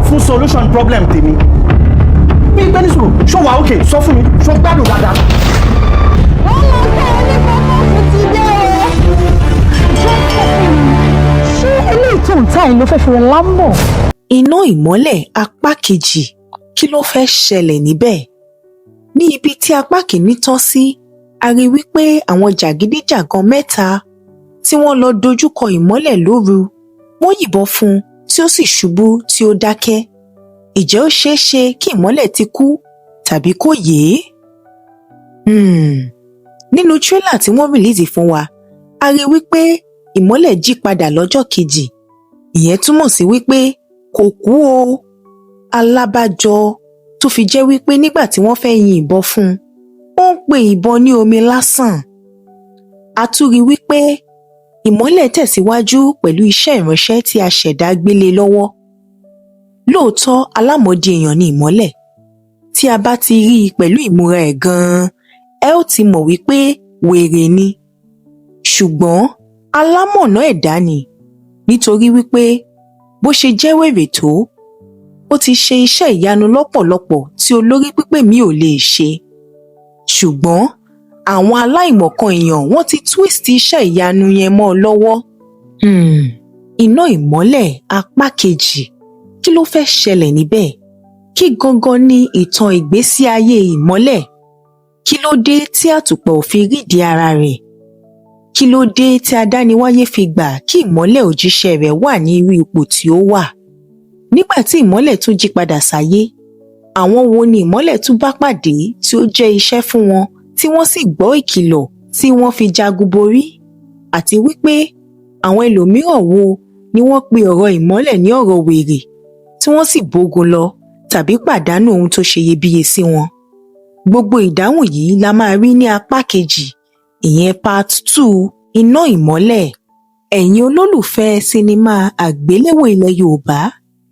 Fún solution problem tèmi. Bí pé ní sùúrù, ṣó wà ókè? Sọ fún mi, ṣó gbádùn dáadáa? Wọ́n lọ fẹ́ ní kókó ti dé o. Ṣé eléyìí tó ń ta yìí ló fẹ́ fi rẹ lámbọ̀? Iná Ìmọ́lẹ̀ apá kejì, kí ló fẹ́ ṣẹlẹ̀ níbẹ̀? Ní ibi tí apá kìíní tán sí, a rí wípé àwọn jàgídíjàgan mẹ́ta tí wọ́n lọ dojúkọ Ìmọ́lẹ̀ lóru, wọ́n yìnbọn fún un tí ó sì ṣubú tí ó dákẹ́. Ìjẹ́ ó ṣeé ṣe kí Ìmọ́lẹ̀ ti kú tàbí kó yè é? Nínú trailer tí wọ́n release fún wa, a rí wípé Ìmọ́lẹ̀ jí padà lọ́jọ́ kejì. Ìyẹn túmọ̀ sí wípé kò kú o. Alábàjọ tó fi jẹ́ wípé nígbà tí wọ́n fẹ́ yin ìbọn fún un, ó ń pe ìbọn ní omi lásán. A tún rí wípé Ìmọ́lẹ̀ tẹ̀síwájú pẹ̀lú iṣẹ́ ìránṣẹ́ tí a ṣẹ̀dá gbélé lọ́wọ́. Lóòótọ́, alámọ̀dí èèyàn ni Ìmọ́lẹ̀. Tí a bá ti rí i pẹ̀lú ìmúra ẹ̀ gan-an, ẹ ó ti mọ̀ wípé wèrè ni. Ṣùgbọ́n alámọ̀nà ẹ̀dá ni, nítorí wípé bó ṣe jẹ́ wèrè tó, ó ti ṣe iṣẹ́ ìyanu lọ́pọ̀lọpọ̀ tí olórí pípé mi ò lè ṣe. Ṣùgbọ́n àwọn aláìmọ̀kan èèyàn, wọ́n ti twist iṣẹ́ ìyanu yẹn mọ́ ọ lọ́wọ́. Iná Ìmọ́lẹ̀ apá kejì, kí ló fẹ́ ṣẹlẹ̀ níbẹ̀? Kí gangan ni ìtàn ìgbésí ayé Ìmọ́lẹ̀? Kí ló dé tí àtùpà ò fi rídìí ara rẹ̀? Kí ló dé tí adániwáyé fi gbà kí Ìmọ́lẹ̀ òjíṣẹ́ rẹ̀ wà ní irú ipò tí ó wà? Nígbà tí Ìmọ́lẹ̀ tún jí padà sáyé, àwọn wo ni Ìmọ́lẹ̀ tún bá pàdé tí ó jẹ́ iṣẹ́ fún wọn, tí wọ́n sì gbọ́ ìkìlọ̀ tí wọ́n fi jagun borí? Àti wípé àwọn ẹlòmíràn wo ni wọ́n pe ọ̀rọ̀ Ìmọ́lẹ̀ ní ọ̀rọ̀ wèrè, tí wọ́n sì bógun lọ tàbí pàdánù ohun tó ṣe iyebíye sí wọn? Gbogbo ìdáhùn yìí la máa rí ní apá kejì, ìyẹn part 2 Iná Ìmọ́lẹ̀. Ẹ̀yin olólùfẹ́ sinimá àgbéléwò ilẹ̀ Yorùbá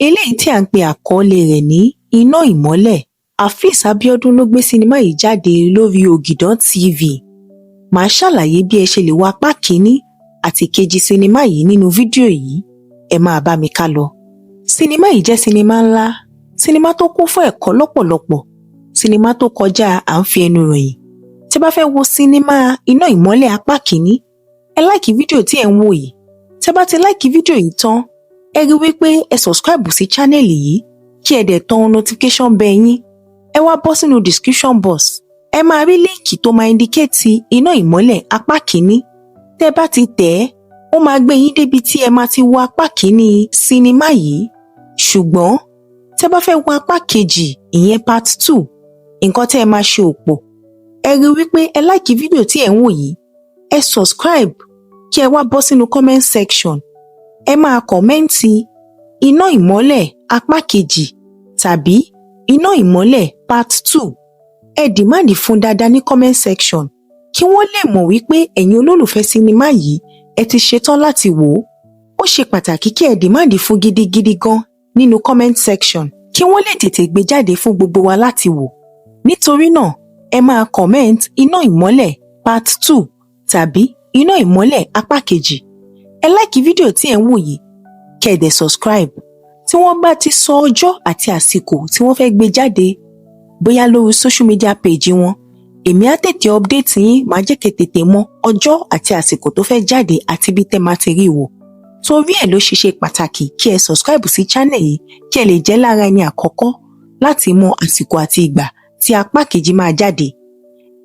eléyìí tí à ń pe àkọlé rẹ̀ ní Iná Ìmọ́lẹ̀, Afeez Abiodun ló gbé sinimá yìí jáde lórí Ògìdán TV. Màá ṣàlàyé bí ẹ ṣe lè wo apá kìíní àti kejì sinimá yìí nínú fídíò yìí. Ẹ máa bá mi ká lọ. Sinimá yìí jẹ́ sinimá ńlá, sinimá tó kún fún ẹ̀kọ́ lọ́pọ̀lọpọ̀, sinimá tó kọjá à ń fi ẹnu ròyìn. Tí ẹ bá fẹ́ wo sinimá Iná Ìmọ́lẹ̀ apá kìíní, ẹ like fídíò tí ẹ̀ ń wò yìí. Tí ẹ bá ti like fídíò yìí tán, ẹ rí wípé ẹ subscribe sí channel yìí, kí ẹ dẹ̀ tan notification bell yín. Ẹ wá bọ́ sínú description box, ẹ máa rí link tó máa indicate Iná Ìmọ́lẹ̀ apá kìíní. Tẹ́ bá ti tẹ̀ ẹ́, ó máa gbé yín débi tí ẹ máa ti wo apá kìíní sinimá yìí. Ṣùgbọ́n tẹ́ bá fẹ́ wo apá kejì, ìyẹn part 2, nǹkan tẹ́ ẹ máa ṣe ò pọ̀. Ẹ rí wípé ẹ like fídíò tí ẹ̀ ń wò yìí, ẹ subscribe, kí ẹ wá bọ́ sínú comment section, ẹ máa comment Iná Ìmọ́lẹ̀ apá kejì tàbí Iná Ìmọ́lẹ̀ part 2. Ẹ demand fún dáadáa ní comment section kí wọ́n lè mọ̀ wípé ẹ̀yin olólùfẹ́ sinimá yìí, ẹ ti ṣetán láti wò ó. Ó ṣe pàtàkì kí ẹ demand fún gidigidi gan nínú comment section kí wọ́n lè tètè gbé jáde fún gbogbo wa láti wò. Nítorí náà, ẹ máa comment Iná Ìmọ́lẹ̀ part 2 tàbí Iná Ìmọ́lẹ̀ apá kejì. Ẹ like fídíò tí ẹ̀ ń wò yìí, kẹ́ ẹ dẹ̀ subscribe. Tí wọ́n bá ti sọ ọjọ́ àti àsìkò tí wọ́n fẹ́ gbé jáde, bóyá lórí social media page wọn, èmi á tètè update yín, máa jẹ́ kẹ́ tètè mọ ọjọ́ àti àsìkò tó fẹ́ jáde àti bí tẹ́ máa ti rí wò. Torí ẹ̀ ló ṣe ṣe pàtàkì kí ẹ subscribe sí channel yìí, kí ẹ lè jẹ́ lára ẹni àkọ́kọ́ láti mọ àsìkò àti ìgbà tí apá kejì máa jáde.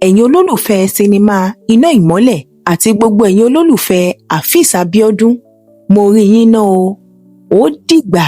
Ẹ̀yin olólùfẹ́ sinimá Iná Ìmọ́lẹ̀ àti gbogbo ẹ̀yin olólùfẹ́ Afeez Abiodun, mo rí yín náà o. Ó dìgbà.